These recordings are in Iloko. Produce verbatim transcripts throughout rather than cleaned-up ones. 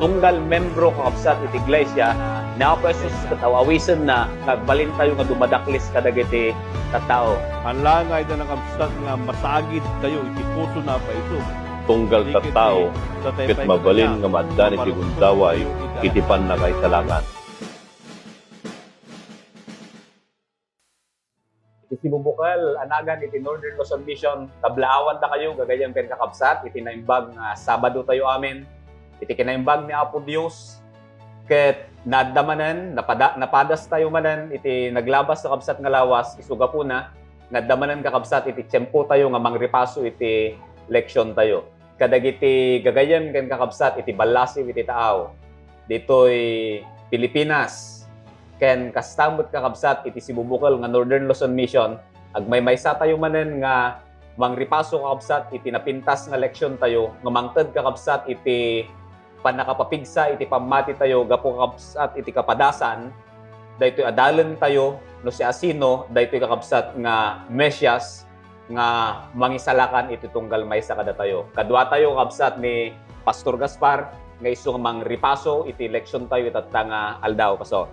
Tunggal membro, kakabsat, iti iglesia ni Apo Jesus ket aw-awisenna nga agbalintayo nga dumadaklis kadagiti tattao. Ala nga ida, kakabsat, nga masaagidtayo iti pusona a paiso. Tunggal tattao ket mabalin nga maaddan iti gundaway iti pannakaisalakan. Iti sibubukel a nagan iti Northern Luzon Mission, kablaawandakayo, gagayyem ken kakabsat, iti naimbag nga Sabado tayo amin. Iti kinaimbag ni Apo Dios, ket naadda manen, napada-, napadas tayo manen iti naglabas, kakabsat, nga lawas, isu gapuna, nga adda manen, kakabsat, iti tiempo tayo nga mangripaso iti leksion tayo kadagiti gagayyem ken kakabsat iti ballasiw iti taaw ditoy Pilipinas. Ken kasta met, kakabsat, iti sibubukel nga Northern Luzon Mission, agmaymaysa tayo manen nga mangripaso, kakabsat, iti napintas nga leksion tayo nga mangted, kakabsat, iti pannakapapigsa iti pammati tayo gapu, kakabsat, iti kapadasan daytoy a dalen tayo no siasino daytoy, kakabsat, nga Mesias nga mangisalakan iti tunggal maysa kadatayo. Kaduatayo, kabsat, ni Pastor Gaspar nga isu nga mangripaso iti leksion tayo itatta nga aldaw, Pastor.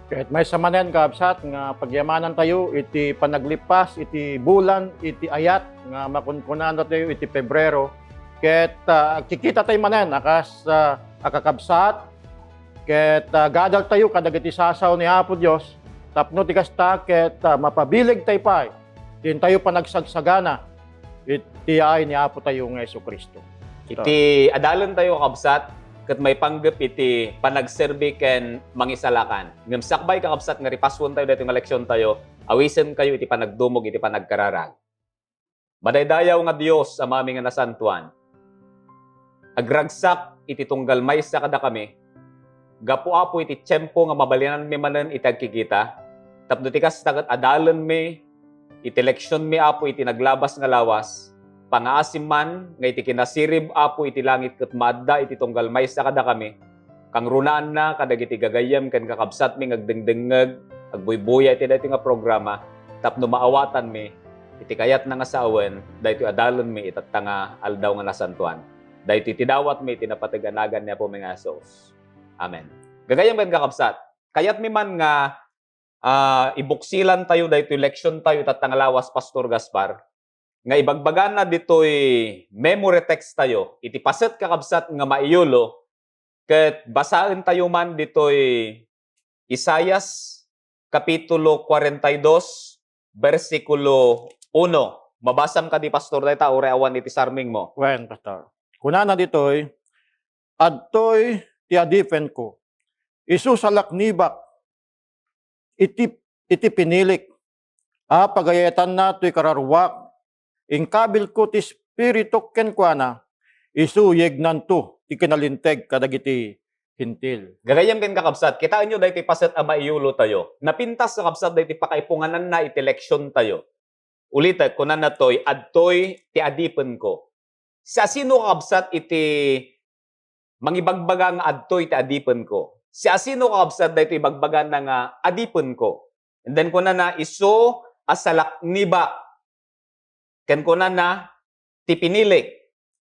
Ket maysa manen, kabsat, nga pagyamanantayo iti panaglipas iti bulan iti ayat nga makunkunanatayo iti Pebrero. Ket, ah, agkikitatayo manen a kas, ah, a kakabsat, ket, ah, agadaltayo kadagiti sasaw ni Apo Dios tapno ti kasta ket, ah, mapabilegtayo pay ti intayo panagsagsagana iti yaay ni Apo tayo nga Jesu-Cristo. Iti adalen tayo, kakabsat, ket maipanggep iti panagserbi ken mangisalakan. Ngem sakbay, kakabsat, nga ripasuen tayo daytoy nga leksion tayo, awisen kayo iti panagdumog iti panagkararag. Madaydayaw nga Dios, Amami nga nasantoan, agragsak iti tunggal maysa kadakami, gapu, Apo, iti tiempo nga mabalinanmi manen iti agkikita, tapno ti kasta ket adalenmi iti leksionmi, Apo, iti naglabas nga lawas, pangaasim man nga iti kinasirib, Apo, iti langit ket maadda iti tunggal maysa kadakami, kangrunaanna kadagiti gagayyem ken kakabsatmi nga agdengdengngeg, agbuybuya iti daytoy nga programa, tapno maawatanmi iti kayatna nga sawen daytoy adalenmi itatta nga aldaw nga nasantoan. Daytoy ti dawatmi iti napateg a nagan ni Apomi nga Jesus. Amen. Gagayyem ken kakabsat, kayatmi man nga, ah, ibuksilan tayo daytoy leksion tayo itatta nga lawas, Pastor Gaspar, nga ibagbagana ditoy memory text tayo, iti paset, kakabsat, nga maiyulo, ket basaen tayo man ditoy Isaias Kapitulo kuarenta y dos, bersikulo uno. Mabasam kadi, Pastor, dayta, uray awan iti sarmingmo? Wen, Pastor. Kunana ditoy, "Adtoy ti adipenko, isu salaknibak iti, iti pinilik, a pagayatanna toy kararuak. Inkabilko ti Espirituk kenkuana, isu yegnanto ti kinalinteg kadagiti Hentil." Gagayyem ken kakabsat, kitaenyo daytoy paset a maiyulo tayo. Napintas, kakabsat, daytoy pakaipungananna iti leksion tayo. Ulitek, kunana toy, "Adtoy ti adipenko." Siasino, kakabsat, iti mangibagbaga nga adtoy ti adipenko? Siasino, kakabsat, daytoy ibagbagana nga adipenko? And then kunana, "Isu a salaknibak." Ken kunana, "Ti pinilik."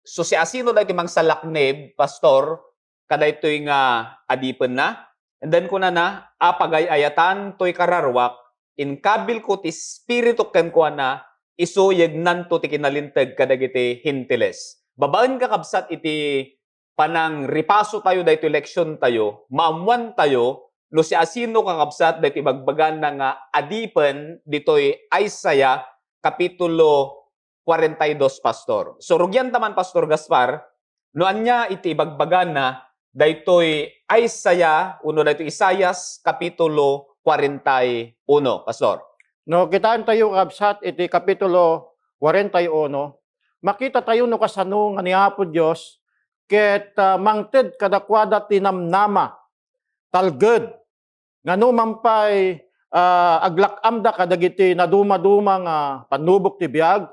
So, siasino daytoy mangsalaknib, Pastor, kadaytoy nga adipenna? And then kunana, "A pagay-ayatan toy kararuak, inkabilko ti Espirituk kenkuana, isu yegnanto ti kinalinteg kadagiti Hentiles." Babaen, kakabsat, iti panangripaso tayo daytoy leksion tayo, maammuan tayo no siasino, kakabsat, daytoy ibagbagana nga adipen ditoy Isaiah Kapitulo kuarenta y dos, Pastor. So, rugian ta man, Pastor Gaspar, no ania iti ibagbagana daytoy Isaiah, uno daytoy Isaias Kapitulo kuarenta y uno, Pastor. No, kitaan tayo, kabsat, iti Kapitulo kuarenta y uno, makita tayo no kasano nga ni Apo Dios ket, ah, mangted kadakuada ti namnama, talged, nga no man pay, ah, aglak-amda kadagiti nadumaduma nga pannubok ti biag,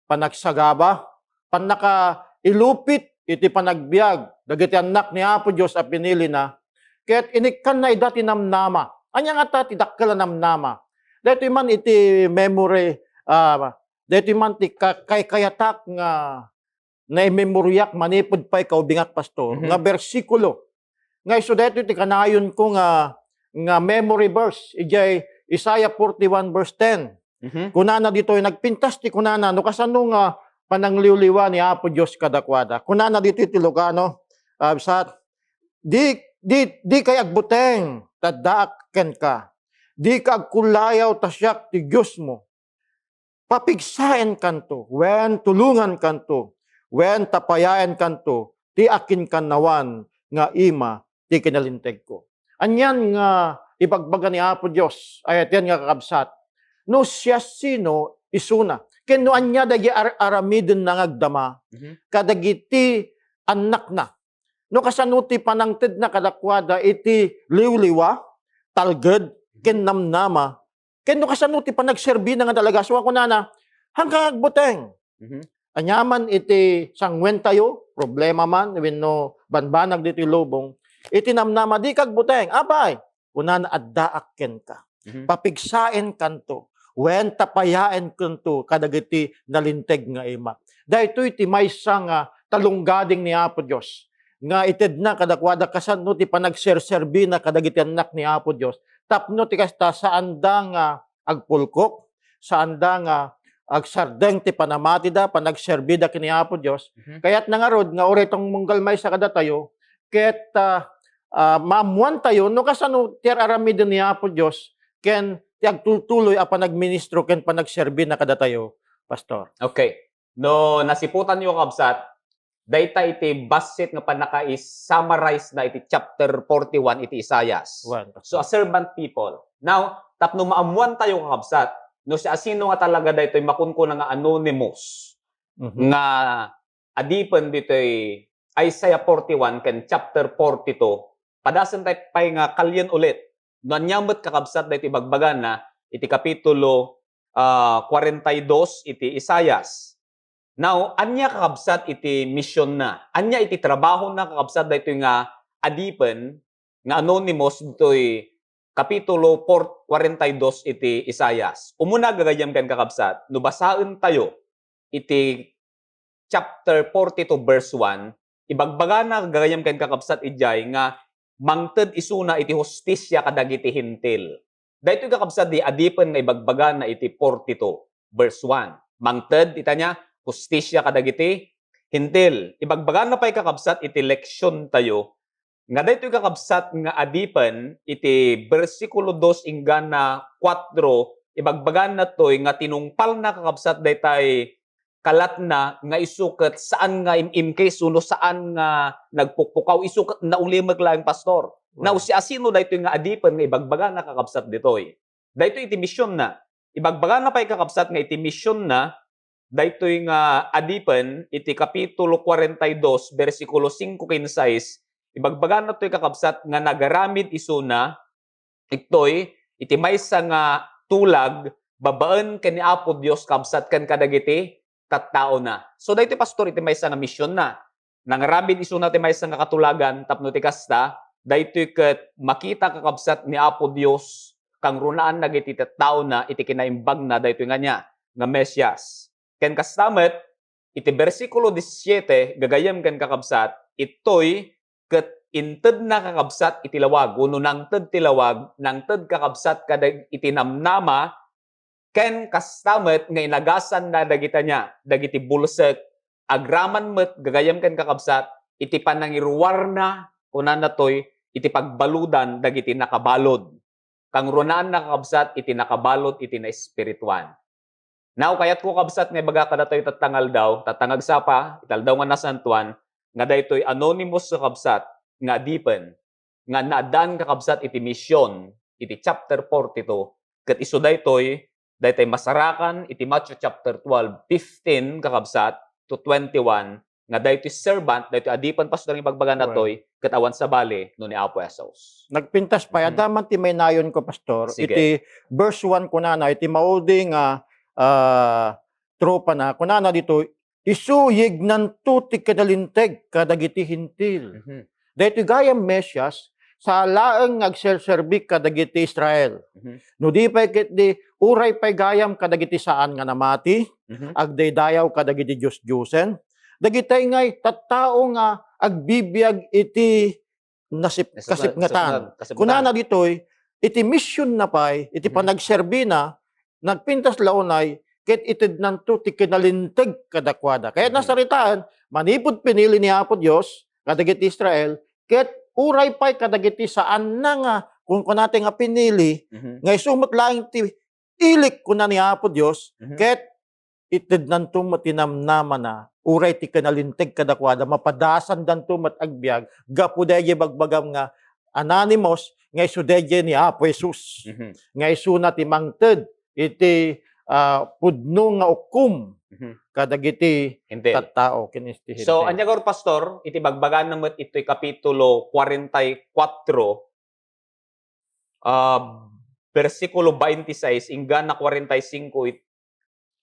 panagsagaba, pannakailupit iti panagbiag dagiti annak ni Apo Dios a pinilina, ket inikkanna ida ti namnama. Ania ngata ti dakkel a namnama? Daytoy man iti memory, ah, daytoy man ti ka-, kaykayatak nga naimemoriak manipud pay kaubingak, Pastor, Mhm. nga bersikulo nga isu daytoy ti kanayonko nga, nga memory verse, idiay Isaiah forty-one verse ten. Mhm. Kunana ditoy, nagpintas ti kunana, no kasano nga panangliwliwa ni Apo Dios kadakuada. Kunana ditoy ti Ilocano, ah, sa, "Di, di, dikay agbuteng, ta addaak kenka. Dika agkullayaw, ta siak ti Diosmo. Papigsaenkanto, wen tulongankanto, wen tapayaenkanto ti akinkannawan nga ima ti kinalinteg ko." Anian nga ibagbaga ni Apo Dios, ayat yan nga kakabsat, no siasino isuna, ken no ania dagiti ar-, aramidenna nga agdama Mhm. kadagiti annakna. No kasano ti panangtedna kadakuada iti liwliwa, talged, ken namnama, ken no kasano ti panagserbina nga talaga. So, kunana, "Haanka agbuteng." Mhm. Aniaman iti sanguen tayo, problema man, wenno banbanag ditoy lubong, iti namnama, "Dika agbuteng." Apay, kunana, "Addaak kenka. Mhm. Papigsaenkanto, wen tapayaenkanto kadagiti nalinteg nga ima." Daytoy ti maysa nga talunggading ni Apo Dios nga itedna kadakuada kasano ti panagserserbina kadagiti annak ni Apo Dios. Tapno ti kasta, saanda nga agpulkok, saanda nga agsardeng ti panamatida, panagserbida ken ni Apo Dios. Mhm. Kayatna ngarud nga uray tunggal maysa kadatayo, ket, ah, ah, maammoantayo no kasano ti ar-aramiden ni Apo Dios ken ti agtultuloy a panagministro ken panagserbina kadatayo, Pastor. Okay. No nasiputanyo, kabsat, dayta iti bassit nga pannaka-summarize na iti chapter forty-one iti Isaias. Wen, So, a servant people. Now, tapno maammoantayo, kakabsat, no siasino nga talaga daytoy makunkuna nga anonymous Mhm. nga adipen ditoy Isaiah forty-one ken chapter forty-two, padasen tayo pay nga kalien ulit. No ania met, kakabsat, daytoy ibagbagana iti kapitulo, ah, kwarenta y dos iti Isaias. Now, ania, kakabsat, iti misionna? Ania iti trabahona, kakabsat, daytoy nga adipen nga anonymous ditoy kapitulo por-, kwarenta y dos iti Isaias? Umuna, gagayyem ken kakabsat, no basaentayo iti chapter forty-two, verse one, ibagbagana gagayyem ken kakabsat idiay nga mangted isuna iti hustisia kadagiti Hentil. Daytoy, kakabsat, ti adipen nga ibagbagana iti forty-two, verse one. Mangted, ita niya, hustisia kadagiti Hentil. Ibagbagana pay, kakabsat, iti leksiontayo nga daytoy, kakabsat, nga adipen iti bersikulo dos inggana kuatro, ibagbagana toy nga tinungpalna, kakabsat, daytay kalatna nga isu ket saan nga im-imkis wenno saan nga nagpukpukaw, isu ket naulimek laeng, Pastor. Now, Wow. siasino daytoy nga adipen nga ibagbagana, kakabsat, ditoy? Daytoy iti misionna. Ibagbagana pay, kakabsat, nga iti misionna, daytoy nga adipen iti kapitulo kwarenta y dos, bersikulo singko ken sais, ibagbagana toy, kakabsat, nga nagaramid isuna, itoy, iti maysa nga tulag babaen ken ni Apo Dios, kabsat, ken kadagiti tattaona. So, daytoy, Pastor, iti maysa nga misionna. Nangaramid isuna ti maysa nga katulagan tapno ti kasta, daytoy ket makita, kakabsat, ni Apo Dios kangrunaan dagiti tattaona iti kinaimbagna daytoy nga ania, nga Mesias. Ken kasta met, iti bersikulo disisiete, gagayyem ken kakabsat, itoy ket intedna, kakabsat, iti lawag, wenno nangted ti lawag, nangted, kakabsat, kadag iti namnama, ken kasta met nga inagasanna dagita nia, dagiti bulsek, agraman met, gagayyem ken kakabsat, iti panangiruarna, kunana toy, iti pagbaludan dagiti nakabalud. Kangrunaan, kakabsat, iti nakabalud iti naespirituan. Now, kayatko, kabsat, nga ibaga kadatayo tatta nga aldaw, tatta nga agsapa, iti aldaw nga nasantuan, nga daytoy anonymous, kakabsat, nga adipen, nga naaddaan, kakabsat, iti mision, iti chapter forty-two, ket isu daytoy, daytay masarakan iti Matthew chapter twelve, fifteen, kakabsat, to twenty-one, nga daytoy servant, daytoy adipen, Pastor, nga ibagbagana Right. toy, ket awan sabali no ni Apo Jesus. Nagpintas pay, Mhm. adda man ti mainayon ko, Pastor. Sige. Iti verse one kunana, iti maudi nga, ah, tropa na, kunana ditoy, "Isu yignanto ti kinalinteg kadagiti Hentil." Mhm. Daytoy gayam Mesias, sa laeng nga agserserbi kadagiti Israel. Mhm. No di pay ketdi, uray pay gayam kadagiti saan nga namati, Mhm. agdaydayaw kadagiti diosdiosen, dagitay ngay tattao nga agbibiag iti nasip-, Nasipnget, kasipngetan. Nasipnget, kasipngetan. Kunana ditoy, iti mission na pay, iti Mhm. panagserbina, nagpintas la unay, ket itednanto ti kinalinteg kadakuada. Kayat Mhm. nasaritaen, manipud pinili ni Apo Dios kadagiti Israel, ket uray pay kadagiti saanna nga, kunkunata nga pinili, Mhm. nga isu met laeng ti ilik, kuna ni Apo Dios, Mhm. ket itednanto met ti namnamana, uray ti kinalinteg kadakuada, mapadasandanto met agbiag, gapu daydiay bagbagam nga anonymous, nga isu daydiay ni Apo Jesus, Mhm. nga isuna ti mangted iti, ah, pudno nga ukom Mhm. kadagiti Intel. tattao ken iti So, Hentil. Ania ngarud, Pastor, iti bagbagana met itoy kapitulo kwarenta y kuatro, ah, bersikulo baintisais inggana kwarenta y singko it-,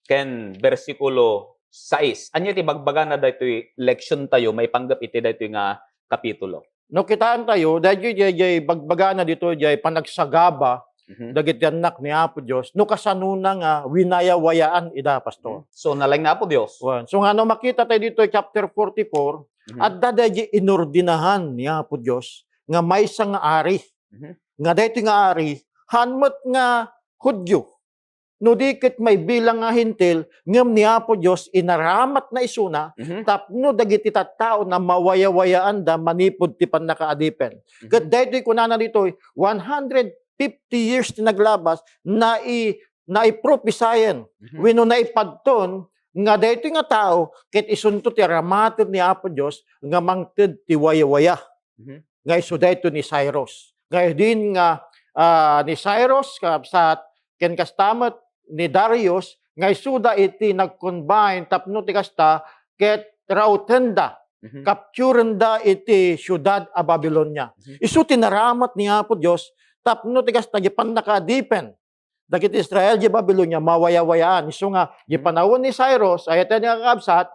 ken bersikulo sais. Ania ti bagbagana daytoy leksion tayo maipanggep iti daytoy nga kapitulo? No kitaen tayo, daytoy, daytoy bagbagana ditoy, daytoy panagsagaba Mhm. dagiti annak ni Apo Dios, no kasanona nga winayawayaan ida, Pastor. Mhm. So, nalaing ni Apo Dios. Wen. So, nga no makita tayo ditoy, chapter forty-four, Mhm. adda daytoy inordinahan ni Apo Dios nga maysa nga ari. Mhm. Nga daytoy nga ari, haan met nga Judio. No di ket maibilang nga Hentil, ngem ni Apo Dios inaramatna isuna Mhm. tapno dagiti tattaona mawayawayaanda manipud ti pannakaadipen. Mhm. Ket daytoy kunana ditoy, one hundred fifty years ti naglabas, nai-, naipropisayan Mhm. wenno naipadton nga daytoy nga tao ket isunto ti aramaten ni Apo Dios nga mangted ti wayawaya. Mhm. Nga isu daytoy ni Cyrus. Nga idin nga, ah, ni Cyrus, kakabsat, ken kasta met ni Darius, nga isuda iti nag-combine tapno ti kasta ket rautenda, Mhm. capturenda iti siudad a Babilonia. Mhm. Isu ti naramat ni Apo Dios tapno ti kasta, di pannakaadipen dagiti Israel, di Babilonia, mawayawayaan. Isu nga, di Mhm. panawen ni Cyrus, ayaten nga kakabsat,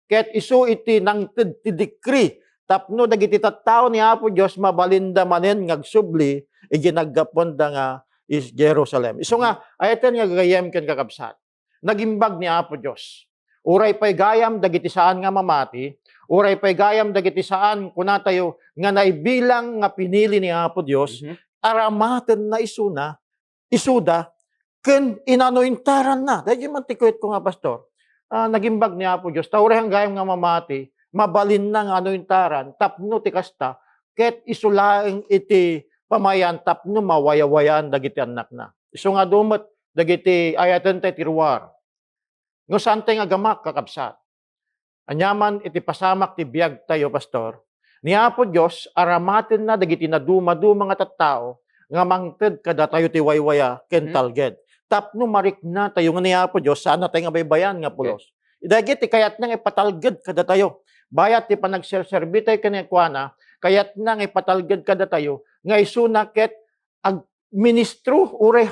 ket isu iti nangted ti decree tapno dagiti tattao ni Apo Dios mabalinda manen nga agsubli iti naggapuanda nga is Jerusalem. Isu nga, Mhm. ayaten nga gagayyem ken kakabsat, nagimbag ni Apo Dios. Uray pay gayam dagiti saan nga mamati, uray pay gayam dagiti saan, kunatayo, nga naibilang nga pinili ni Apo Dios, Mhm. aramatenna isuna, isuda, ken inanointaranna. Daydiay man ti kuyatko nga, Pastor. Ah, nagimbag ni Apo Dios, ta uray gayam nga mamati, mabalinna nga anointaran, tapno ti kasta, ket isu laeng iti pamayan tapno mawayawayaan dagiti annakna. Isu nga dumet dagiti ayaten ti ruar. No saan tay nga gamak, kakabsat. Aniaman iti pasamak ti biag tayo, Pastor, ni Apo Dios, aramatenna dagiti nadumaduma nga tattao nga mangted kadatayo ti waywaya ken Mhm. talged. Tapno marikna tayo nga ni Apo Dios, saan tayo nga baybayan nga Okay. pulos. Dagiti kayatna nga ipatalged kadatayo. Bayat ti panagserserbi tayo kenkuana, kayatna nga ipatalged kadatayo, nga isuna ket agministro, uray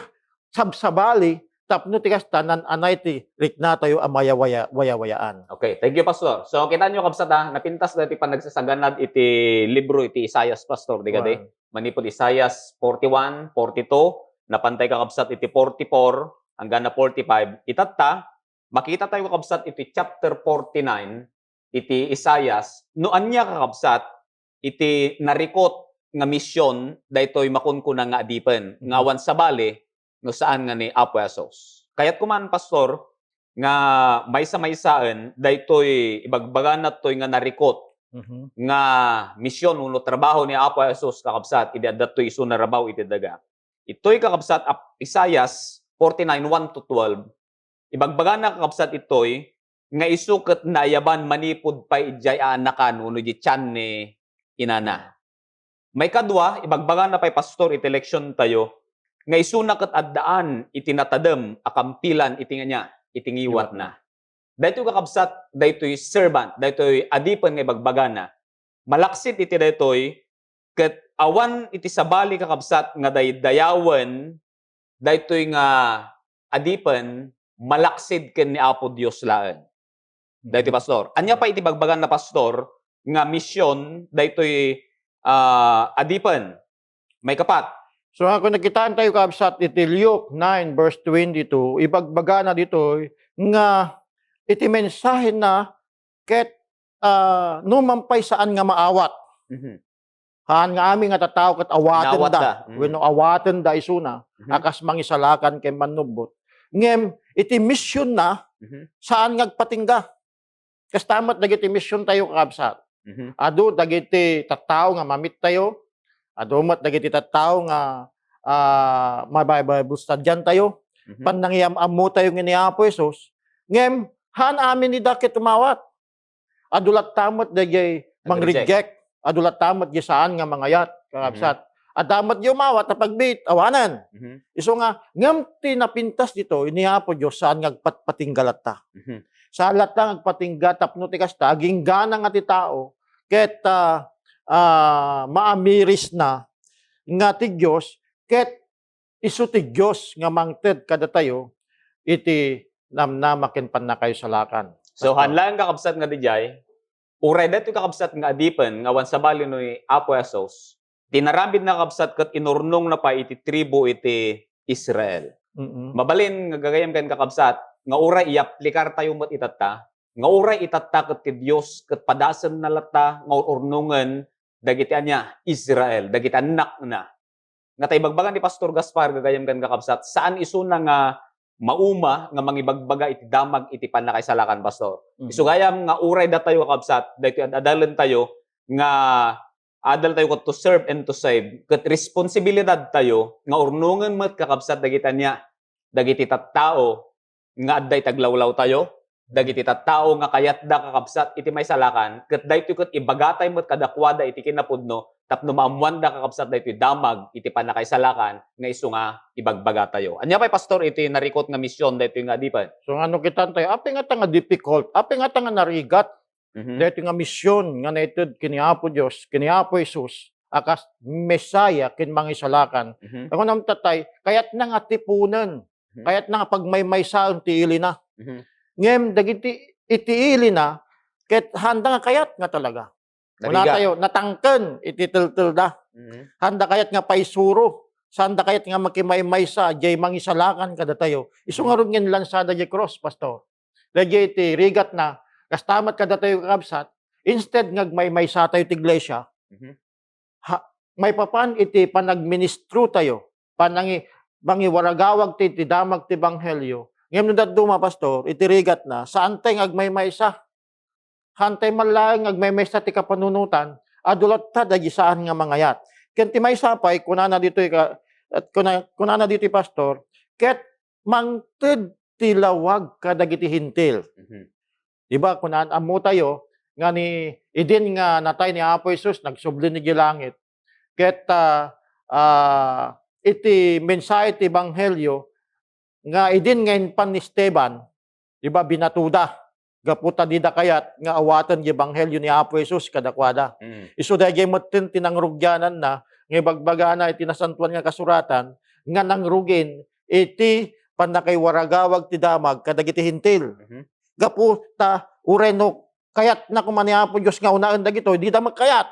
sabsabali, tapno ti kasta, naan-anay ti riknatayo a mayawaya-, wayawayaan. Okay, thank you, Pastor. So, kita nyo, kabsat, ha, napintas dati panagsasaganad iti libro iti Isaias, Pastor, di kadi? Wan. Manipud Isaias forty-one, forty-two, napantay, kakabsat, iti forty-four, hanggang na forty-five. Itatta, makita tayo, kakabsat, iti chapter forty-nine, iti Isaias, no ania, kakabsat, iti narikot nga mision daytoy makunkuna nga adipen, nga Mhm. awan sabali no saan nga ni Apo Jesus. Kayatko man, Pastor, nga maysa-maysaen daytoy ibagbagana toy nga narikot Mhm. nga mision wenno trabaho ni Apo Jesus, kakabsat, idi adda toy isu nga rabaw iti daga. Itoy, kakabsat, ap-, Isaias forty-nine, one to twelve, ibagbagana, kakabsat, itoy nga isu ket naayaban manipud pay idiay aanakan wenno idiay tian ni inana. Maikadua, ibagbagana pay, Pastor, iti leksion tayo, nga isuna ket addaan iti natadem a kampilan iti ngania, iti ngiwatna. Daytoy, kakabsat, daytoy servant, daytoy adipen nga ibagbagana. Malaksid iti daytoy, ket awan iti sabali, kakabsat, nga daydayawen daytoy nga adipen malaksid ken ni Apo Dios laeng. Daytoy, Mhm. Pastor. Ania pay iti bagbagan na, Pastor, nga mision daytoy, ah, adipen? Maikapat. So, ako nakitaan tayo, kabsat, iti Luke nine verse twenty-two, ibagbaga na ditoy nga iti mensahe na ket, ah, numan pay saan nga maawat. Mhm. Haan nga amin nga tattao ket awatenda, Inawatda. Mm. wenno awatenda isuna, Mhm. a kas mangisalakan ken mannubbot. Ngem iti missionna, Mhm. saan nga agpatingga. Kasta met dagiti missiontayo, kakabsat. Mhm. Adu dagiti tattao nga mamittayo, adu met dagiti tattao nga, ah, mabible studiantayo, Mhm. pannangiyam-ammotayo ken ni Apo Jesus, ngem haan amin ida ket umawat. Adu latta met dagiti Nag-reject. mang-reject, adu latta met di saan nga mangayat, kakabsat. Mhm. Adda met di umawat a pagbiit, awanen. Mhm. Isu nga, ngem ti napintas ditoy ni Apo Dios, saan nga agpatpatingga latta. Mhm. Saan latta nga agpatingga tapno ti kasta, aginggana nga ti tao, ket, ah, ah, maamirisna nga ti Dios, ket isu ti Dios nga mangted kadatayo iti namnama ken pannakaisalakan. So, Pastor. haan laeng, kakabsat, nga didiay, uray daytoy, kakabsat, nga adipen nga awan sabali no ni Apo Jesus, ti inaramidna, kakabsat, ket inurnongna pay iti tribu iti Israel. Mm-mm. Mabalin nga gagayyem ken, kakabsat, nga uray iyaplikartayo met itatta, nga uray itatta ket ti Dios ket padasenna latta nga ur-urnongen dagiti ania, Israel, dagiti annakna. Nga ta ibagbaga ni Pastor Gaspar, gagayyem ken kakabsat, saan isuna nga mauma nga mangibagbaga iti damag iti pannakaisalakan, Pastor. Mhm. Isu gayam nga uray datayo, kakabsat, daytoy ad-adalentayo nga adaltayo ket to serve and to save, ket responsibilidadtayo nga urnongen met, kakabsat, dagiti ania, dagiti tattao nga adda iti aglawlawtayo, dagiti tattao nga kayatda, kakabsat, iti maisalakan, ket daytoy ket ibagatay met kadakuada iti kinapudno tapno maammoanda, kakabsat, daytoy damag iti pannakaisalakan nga isu nga ibagbagatayo. Ania pay, Pastor, iti narikot nga mision daytoy nga adipen? So, nga no kitantayo, apay ngata nga difficult, apay ngata nga narigat Mhm. daytoy nga mision nga naited ken ni Apo Dios, ken ni Apo Jesus, a kas Messiah ken Mangisalakan. Mhm. Ako naman tatay, kayatna nga tipunen, Mhm. kayatna nga pagmaymaysaen ti ilina. Mhm. Ngem dagiti iti ilina, ket haanda nga kayat nga talaga. Narigat. Kunatayo, natangken iti teltelda. Mhm. Haanda kayat nga paisuro. Saanda kayat nga makimaymaysa, jay mangisalakan kadatayo. Isu Mhm. ngarud nga inlansada jay krus, Pastor. Dayjay ti rigatna, kasta met kadatayo, kakabsat, instead nga agmaymaysatayo ti iglesia, Mhm. ha, maipapan iti panagministrotayo, panangi-, mangiwaragawag ti, ti damag ti ebanghelio. Ngem no dadduma, Pastor, iti rigatna, saantay nga agmaymaysa. Haantay man laeng nga agmaymaysa ti kapanunotan, adu latta dagiti saan nga mangayat. Ken ti maysa pay, kunana ditoy ka-, at kuna-, kunana ditoy, Pastor, ket mangted ti lawag kadagiti Hentil. Mhm. Di ba, kunaan, ammotayo nga ni, idin nga natay ni Apo Jesus, nagsubli ni langit. Ket, ah, ah, iti mensahe ti ebanghelio nga idin nga inpan ni Esteban, di ba, binatoda gapu ta dida kayat nga awaten ti ebanghelio ni Apo Jesus kadakuada. Mm. Isu dayjay metten ti nangrugiananna nga ibagbagana iti Nasantoan nga Kasuratan nga nangrugin iti pannakaiwaragawag ti damag kadagiti Hentil. Mhm. Gapu ta uray no kayatna koma ni Apo Dios nga unaen dagitoy, dida met kayat.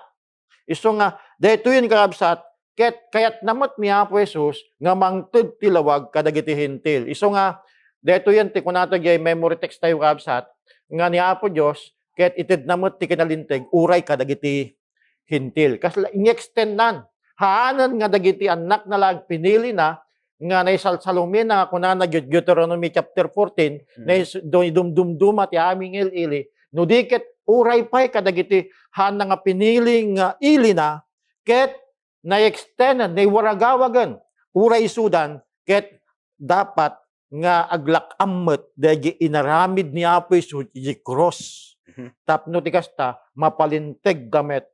Isu nga, daytoyen, kakabsat, ket kayatna met ni Apo Jesus nga mangted ti lawag kadagiti Hentil. Isu nga, daytoyen ti kunatayo jay memory text tayo, kakabsat, nga ni Apo Dios, ket itedna met ti kinalinteg uray kadagiti Hentil. Kasla, in-extendnan. Haanen nga dagiti annakna laeng pinilina nga naisalsalumina nga kunana, Deut-, Deuteronomy chapter fourteen, Mm. nais-, do-, dumdumduma ti amin nga il-ili, no di ket uray pay kadagiti haanna nga pinili nga ilina, ket na-extend, naiwaragawagen, uray isudan, ket dapat nga aglak-am met dagiti inaramid ni Apo Jesus iti krus. Mhm. Tapno ti kasta, mapalintegda met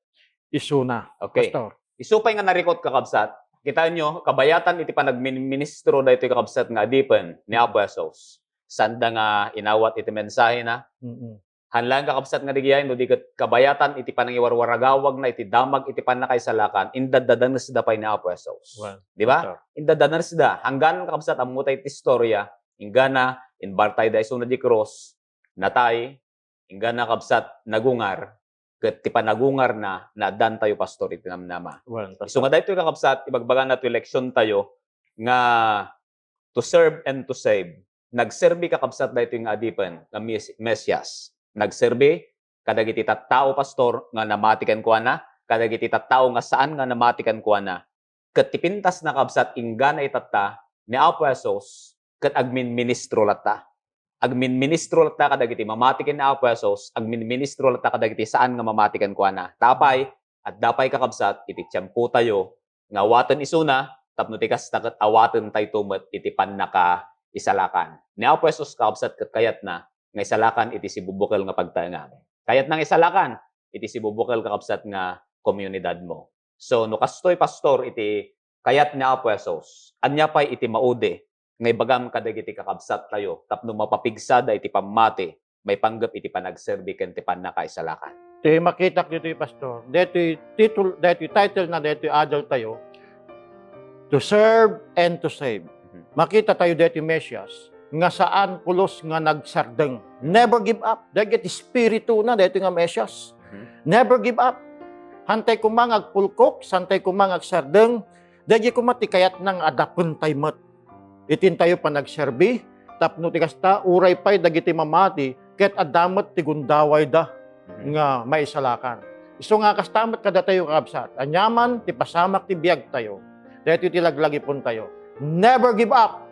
isuna. Okay. Pastor. Isu pay nga narikot, kakabsat. Kitaenyo, kabayatan iti panagmin-, ministro daytoy, kakabsat, nga adipen ni Apo Jesus. Sanda nga inawat iti mensahena. Mm-mm. Haan laeng, kakabsat, nga didiay, no di ket kabayatan iti panangiwarwaragawagna iti damag iti pannakaisalakan, indaddadanesda pay ni Apo Jesus. Well, Di ba? Pastor. Indaddadanesda. Hanggan, kakabsat, ammo tay ti istorya, inggana, inbartayda isuna di krus, natay, inggana, kabsat, nagungar, ket ti panagungarna, naaddan tayo, Pastor, iti namnama. Well, Isu nga daytoy, kakabsat, ibagbagana ti leksion tayo nga to serve and to save. Nagserbi, kakabsat, daytoy nga adipen nga Mes-, Mesias. Nagserbi kadagiti tattao, Pastor, nga namati kenkuana. kadagiti tattao nga saan nga namati kenkuana. Ket ti pintasna, kabsat, inggana itatta ni Apo Jesus ket agminministro latta. Agminministro latta kadagiti mamati ken ni Apo Jesus, agminministro latta kadagiti saan nga mamati kenkuana. Ta apay, adda pay, kakabsat, iti tiempotayo nga awaten isuna, tapno ti kasta ket awatentayto met iti pannakaisalakan. Ni Apo Jesus, kakabsat, ket kayatna nga isalakan iti sibubukel nga pagtaengam. Kayatna nga isalakan iti sibubukel, kakabsat, nga komunidadmo. So, no kastoy, Pastor, iti kayat ni Apo Jesus, ania pay iti maudi nga ibagam kadagiti kakabsattayo tapno mapapigsada iti pammati maipanggep iti panagserbi ken ti pannakaisalakan? Ti makitak ditoy, Pastor, daytoy title, daytoy title na daytoy adaltayo, To Serve and to Save. Mhm. Makita tayo daytoy Mesias nga saan pulos nga nagsardeng. Never give up. Dagiti espiritu na daytoy nga Mesias. Mhm. Never give up. Hantay koma nga agpulkok, santay koma nga agsardeng. Dagiti koma ti kayatna nga adapentay met. Itintayo panagserbi, tapno ti kasta, uray pay dagiti mamati, ket adda met ti gundawayda Mhm. nga maisalakan. Isu nga kasta met kadatayo, kakabsat, aniaman ti pasamak ti biagtayo, daytoy ti laglagipontayo. Never give up!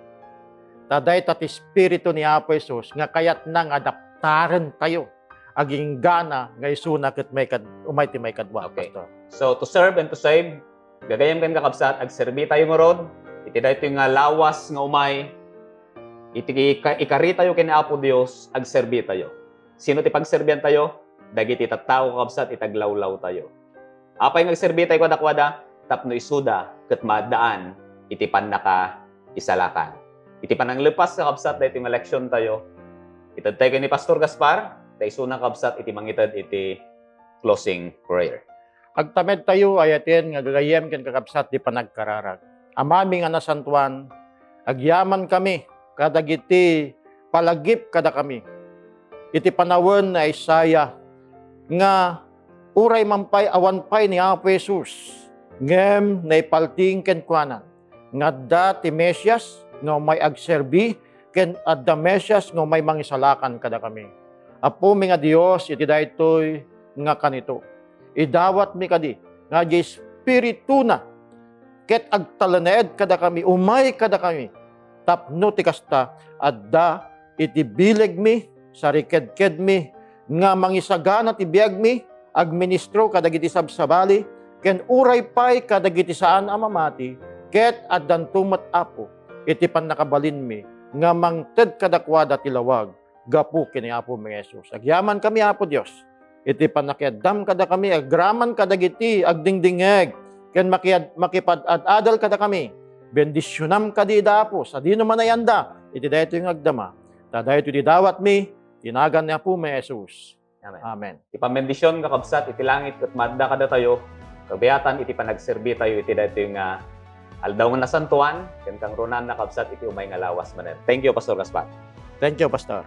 Ta dayta ti Espiritu ni Apo Jesus nga kayatna nga adaptarentayo. Aginggana nga isuna ket maikad-, umay ti maikadua, Okay. Pastor. So, to serve and to save, gagayyem ken kakabsat, agserbi tayo ngarud iti daytoy nga lawas nga umay, iti ika-, ikari tayo ken Apo Dios, agserbi tayo. Sino ti pagserbian tayo? Dagiti tattao, kakabsat, iti aglawlaw tayo. Apay nga agserbi tayo kadakuada? Tapno isuda ket maaddaan iti pannakaisalakan. Iti pananglepas, kakabsat, daytoy nga leksion tayo, ited tayo ken ni Pastor Gaspar, ta isuna, kakabsat, iti mangited iti closing prayer. Agtamedtayo, ay-ayaten nga gagayyem ken kakabsat ti panagkararag. Amami nga nasantoan, agyamankami kadagiti palagip kadakami. Iti panawen ni Isaiah nga uray man pay awan pay ni Apo Jesus, ngem naipaltiing kenkuana nga adda ti Mesias nga umay agserbi ken adda Mesias nga umay mangisalakan kadakami. Apomi nga Dios, iti daytoy nga kanito, idawatmi kadi nga di Espirituna ket agtalinaed kadakami, umay kadakami, tapno ti kasta, adda iti bilegmi, sarikedkedmi, nga mangisagana ti biagmi, agministro kadagiti sabsabali, ken uray pay kadagiti saan a mamati, ket addanto met, Apo, iti pannakabalinmi nga mangted kadakuada ti lawag gapu ken ni Apomi Jesus. Agyamankami, Apo Dios, iti pannakiaddam kadakami, agraman kadagiti agdingdingngeg ken makiad-, makipad-ad-adal kadakami. Bendisionam kadi ida, Apo, sadino man a yanda iti daytoy nga agdama. Ta daytoy ti dawatmi, ti nagan ni Apomi Jesus. Amen. Amen. Ti pambendision, kakabsat, iti langit ket maadda kadatayo, kabiatan iti panagserbi tayo iti daytoy nga aldaw nga nasantoan, ken kangrunaan, kakabsat, iti umay nga lawas manen. Thank you, Pastor Gaspar. Thank you, Pastor.